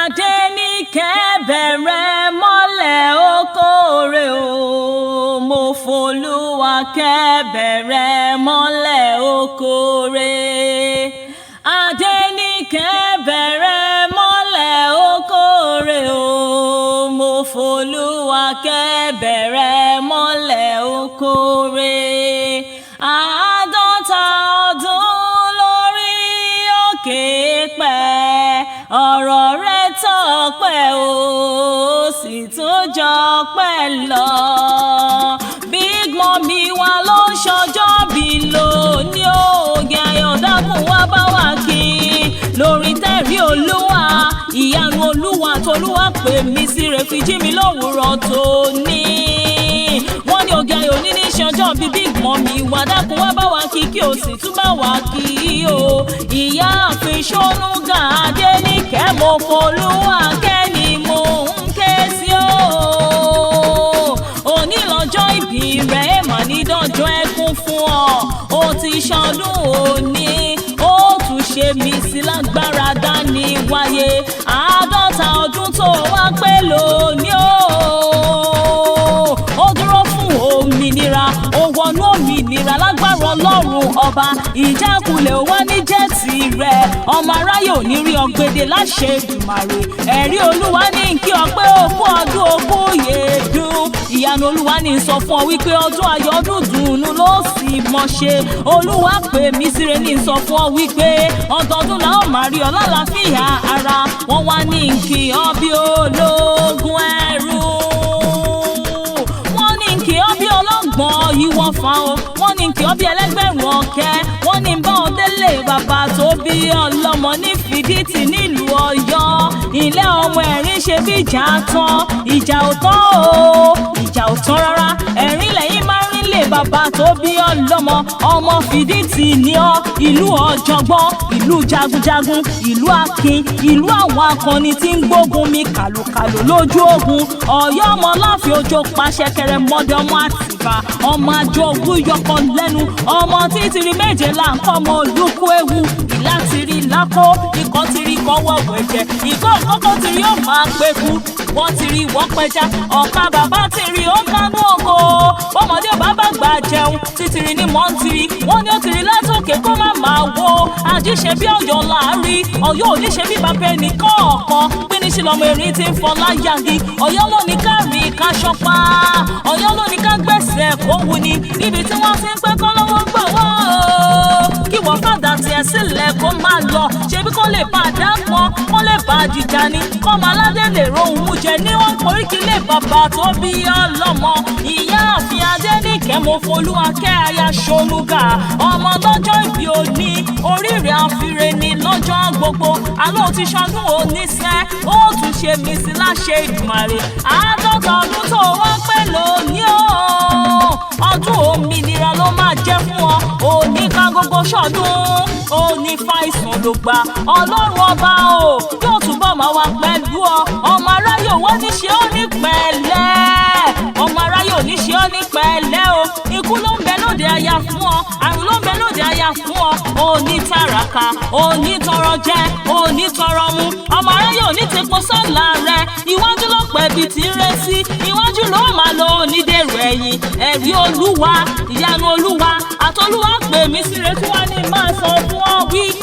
Adéníkẹ́ bẹ̀rẹ̀ mọ́lẹ̀ okòrè o, mo folúwakẹ́ bẹ̀rẹ̀ mọ́lẹ̀ okòrè. Adéníkẹ́ bẹ̀rẹ̀ mọ́lẹ̀ okòrè o, mo folúwakẹ́ bẹ̀rẹ̀ mọ́lẹ̀ okòrè. 50 ọdún lórí òkè pẹ́, ọ̀rọ̀ rẹ̀ tọ́pẹ́ o, sì tún jọpẹ́ lọ. Big mummy wa ló ń ṣọjọ́ bí lónìí o, Ògì Ayọ̀dákùn wá bá wa kí lórí tẹ̀rí Olúwa, ìyanu Olúwa tolúwa pè mí sí rẹ̀ fi jí mi lówùúrọ̀ tóní. Wọ́n ní Ògì Ayọ̀ ní ní ṣọjọ́ bí big mummy wa, dákun wá bá wa kí kí o sì tún bá wa kí o. Ìyáàfin Ṣónúgà Adéníkẹ́, mo folúwa kẹ́ni mo ń ké sí o. Òní lọ́jọ́ ìbí rẹ̀ mà ní dọ́jọ́ ẹkún fún ọ. Ó ti ṣọdún òní, ó tún ṣe mí sí lágbára dání wáyé. 50 ọdún tó wá pé lónìí o. Ó dúró fún òmìnira, ó wọnú òmìnira lágbára Ọlọ́run ọba. Ìjákulẹ̀ ò wá ní jẹ́ tirẹ̀, ọmọ aráyé ò ní rí ọgbẹ́dẹ láṣẹ Èdùmàrè. Ẹ̀rí Olúwa ní kí ọ pé òkú ọdún òkú yèédún. Ìyanu Olúwa ní sọ fún ọ wípé ọdún ayọ̀ ọdún dùnú ló sì mọ̀ ṣe. Olúwa pè mí síre ní sọ fún ọ wípé ọdọọdún la ó máa rí ọ lálàáfíà ara. Wọ́n wá ní kí ọ bí ológun ẹrú, wọ́n ní kí ọ bí ọlọ́gbọ́n ìwọ̀fà o, wọ́n ní kí ọ bí ẹlẹ́gbẹ̀rún ọ̀kẹ́, wọ́n ní bá ọ délé bàbá tó bí ọlọ́mọ ní Fìdítì nílùú Ọ̀yọ́. Ilé ọmọ ẹ̀rín ṣe bí ìjà tán, ìjà ò tán o, ìjà ò tán rárá. Ẹ̀rín lẹ́yìn máa ń rí lè bàbá tó bí ọlọ́mọ. Ọmọ Fìdítì ní ọ, ìlú ọ̀jọ̀gbọ́n, ìlú jagunjagun, ìlú akin, ìlú àwọn akọni tí ń gbógun mi kàlòkàlò lójú ogun. Ọ̀yọ́ ọmọ láàfin Òjó pàṣẹkẹrẹ mọ́dẹ, ọmọ Àtìbà, ọmọ àjọ ògùn yọkọ lẹ́nu, ọmọ títìrì méje là ń kọ́ ọmọ olùkú ewu. Ìlà tìrì lákó, ikọ̀ tìrì kọ́wọ́ wẹ̀jẹ̀, ìkọ́ kọ́kọ́ tìrì ó máa pẹ́kú, wọ́n tìrì wọ́n pẹja, ọ̀ka bàbá tìrì ó kánú oko. Bọ́mọdé ò bá bá gbà jẹun, títìrì ni mò ń tìrì, wọ́n ní ó tìrì látòkè kó má máa wo. Àjíṣe bí Ọ̀yọ́ láàrí, Ọ̀yọ́ ò ní ṣe bí bàbá ẹnì kọ̀ọ̀kan. Pínísì lọmọ erin ti ń fọlá yangi. Ọ̀yọ́ ló ní ká rí ká ṣọpá, Ọ̀yọ́ ló ní ká gbẹ̀sẹ̀ kó wu ni níbi tí wọ́n ti ń pẹ́ kọ́ lọ́wọ́ gbọ̀wọ́ kí wọ́n fàdà tiẹ̀ sílẹ̀ kó máa lọ. Ṣebí kó lè bá a dápọn, kó lè bá a jìjà ni, kọ́mọ aládé lè rohùn mú jẹ ní wọ́n koríki lè bàbá tó bí ọlọ́mọ. Ìyáàfin Adéníkẹ́, mo folúwakẹ́ aya Ṣónúgà, ọmọ lọ́jọ́ ìbí òní, oríire àfiré ni lọ́jọ́ gbogbo. Àlọ́ ti ṣọdún oníṣẹ́, ó tún ṣe mí sí láṣẹ Èdùmàrè. 50 ọdún tó wá pé lónìí o, ọdún òmìnira ló máa jẹ́ fún ọ. Òní ká gbogbo ṣọdún, òní fàìsàn ló gbà. Ọlọ́run ọba o yóò túbọ̀ máa wà pẹ̀lú ọ. Ọmọ aráyé ò wọ́n ní ṣe ó ní pẹ̀lẹ́, ọmọ aráyé ò ní ṣe ó ní pẹ̀lẹ́ o. Ikú ló ń bẹ lóde aya fún ọ, àrùn ló ń bẹ lóde aya fún ọ. Òní tàràkà, òní tọrọ jẹ, òní tọrọ mu, ọmọ aráyé ò ní tepo sọ́la rẹ. Iwájú ló pẹ́ bí ti ń rẹ́ sí, iwájú ló máa lọ, onídèrò ẹ̀yìn. Ẹ̀rí Olúwa, ìyanu Olúwa àtolúwa pè mí síre tí wọ́n ní máa sọ fún ọ wípé.